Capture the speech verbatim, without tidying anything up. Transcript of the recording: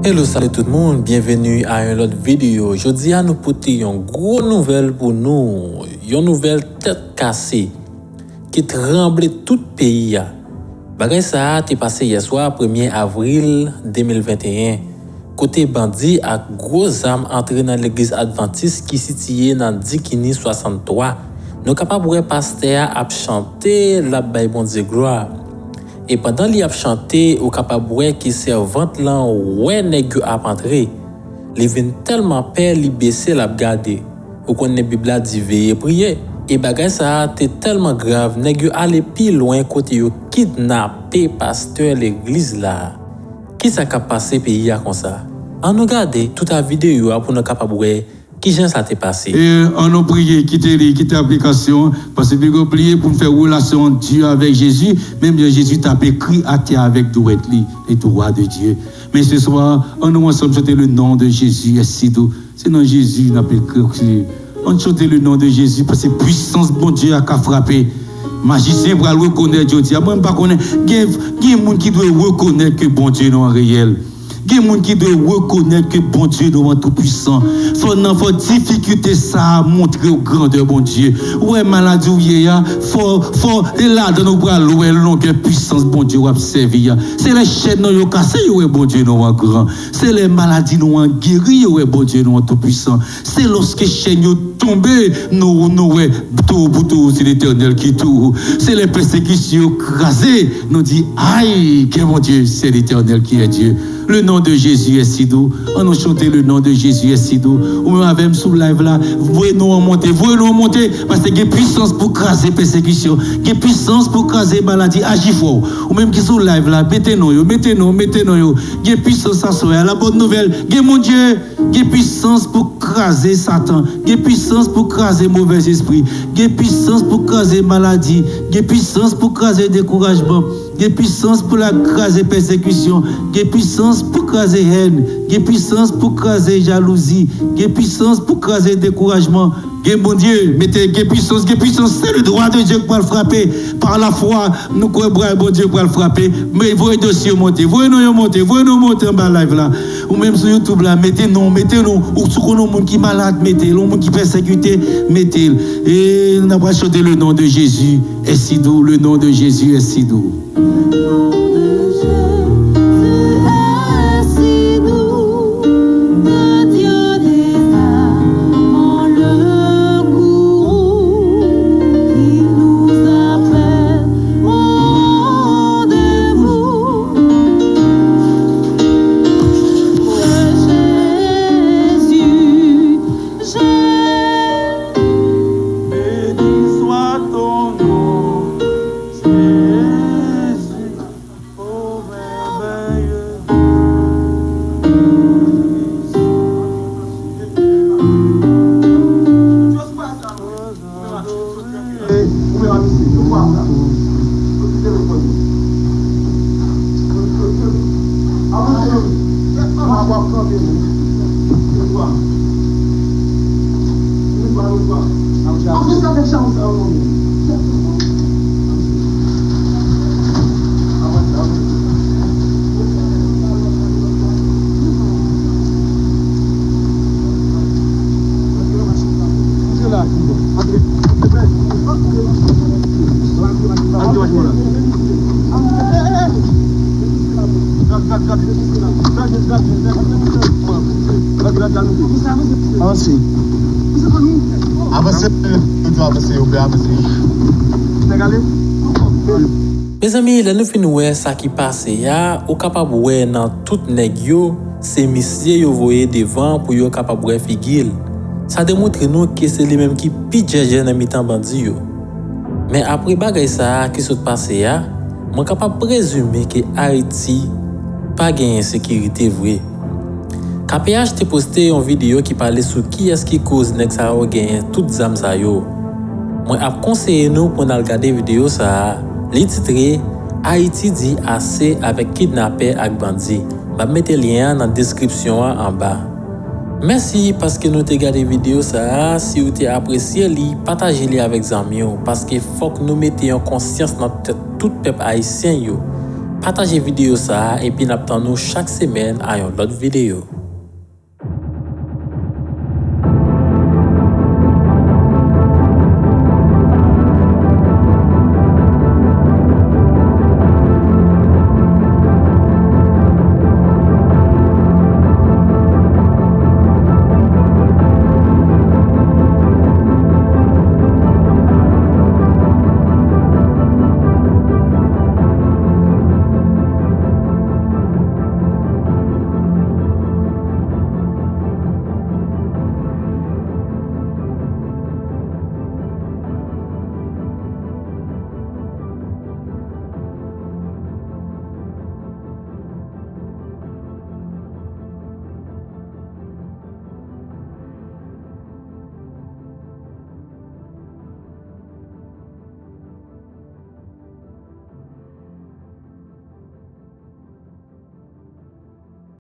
Hello, salut tout moun, byenveni a yon lòt videyo. Jodi a nou pote yon gwo nouvèl pou nou, yon nouvèl tèt kase ki tranble tout peyi a. Bagay sa a te pase yè swa, premye avril de mil venteyen, kote bandi ak gwo zam antre nan legliz advantis ki sitiye nan Dikini swasanntwa. Nou kapab wè pastè a ap chante, l ap bay Bondye glwa. E pandan li ap chante, ou kapab wè ke sèvant lan wè nèg yo ap antre. Li vin tèlman pè, li bese, l ap gade. Ou konnen Bib la di veye priye. E bagay sa a te tèlman grav, nèg yo ale pi lwen kote yo kidnape pastè legliz la. Kisa k ap pase peyi a konsa? Ann nou gade tout a videyo a pou nou kapab wè kijan sa te pase. E ann nou priye, kite li, kite aplikasyon, paske nou bliye pou n fè relasyon ant Dye avèk Jezi, menm jan Jezi t ap ekri atè avèk dwèt li, les droits de Dieu. Men se swa, ann nou ansanm chante le nom de Jésus est si doux. Se nan Jezi n ap ekri. Ann chante le nom de Jésus, paske pwisans Bondye a ka frape. Majisyen pral rekonèt jodi a. Mwen, m pa konnen. Gen, gen moun ki dwe rekonèt ke Bondye nou an reyèl. Gen moun ki dwe rekonèt ke Bondye nou an toupwisan. Fò nan, fò difikilte sa a montre w grandè Bondye. Ou wè maladi w ye a, fò, fò, e ladan w pral wè longè pwisans Bondye w ap sèvi a. Se lè chèn nou yo kase, yo wè Bondye nou an gran. Se lè maladi nou an geri, yo wè Bondye nou an toupwisan. Se lòske chèn yo tonbe, nou, nou wè towo pou towo, c'est l'Éternel qui toue. Se lè pèsekisyon yo kraze, nou di, ay, gen Bondye, c'est l'Éternel qui est Dieu. Le nom de Jésus est si doux. Ann nou chante le nom de Jésus est si doux. Ou menm avè m sou live la, voye non an monte, voye non an monte, paske gen pwisans pou kraze pèsekisyon, gen pwisans pou kraze maladi, aji fò. Ou menm ki sou live la, mete non yo, mete non, mete non yo. Gen pwisans aswè a, la bòn nouvèl, gen Bondye. Gen pwisans pou kraze Satan. Gen pwisans pou kraze movèzespri. Gen pwisans pou kraze maladi. Gen pwisans pou kraze dekourajman. Gen pwisans pou l kraze pèsekisyon. Gen pwisans pou kraze hèn. Gen pwisans pou kraze jalouzi. Gen pwisans pou kraze dekourajman. Gen Bondye, mete gen pwisans, gen pwisans. Se le droit de Dieu ki pral frape. Pa lafwa, nou kwè bra Bondye pral frape. Men voye dosye yo monte, voye non yo monte, voye non monte anba live la. Ou menm sou YouTube la, mete non, mete non. Ou si w konnen yon moun ki malad, mete l. Yon moun ki pèsekite, mete l. E n ap chante le nom de Jésus est si doux, le nom de Jésus est si doux. Le nom de Jésus est si doux, le Dieu des armes, le courroux qui nous appelle au rendez-vous. Jésus, Jésus. Béni soit ton nom, Jésus. Avanse. Avanse, yo dwe avanse, yo dwe avanse. Mezanmi, lè nou fin wè sa ki pase a, ou kapab wè nan tout nèg yo, se misye yo voye devan pou yo kapab wè figi l. Sa demontre nou ke se li menm ki pi djèdjè nan mitan bandi yo. Men apre bagay sa a ki sot pase a, mwen kapab prezime ke Ayiti pa genyen sekirite vre. K P H te poste yon videyo ki pale sou kiyès ki koz nèg sa yo genyen tout zam sa yo. Mwen ap konseye nou pou n al gade videyo sa a. Li titre Ayiti di ase avèk kidnapè ak bandi. M ap mete lyen an nan deskripsyon an anba. Mèsi paske nou te gade videyo sa a. Si w te apresye li, pataje li avèk zanmi w, paske fòk nou mete yon konsyans nan tèt tout pèp ayisyen yo. Pataje videyo sa a epi n ap tann ou chak semèn a yon lòt videyo.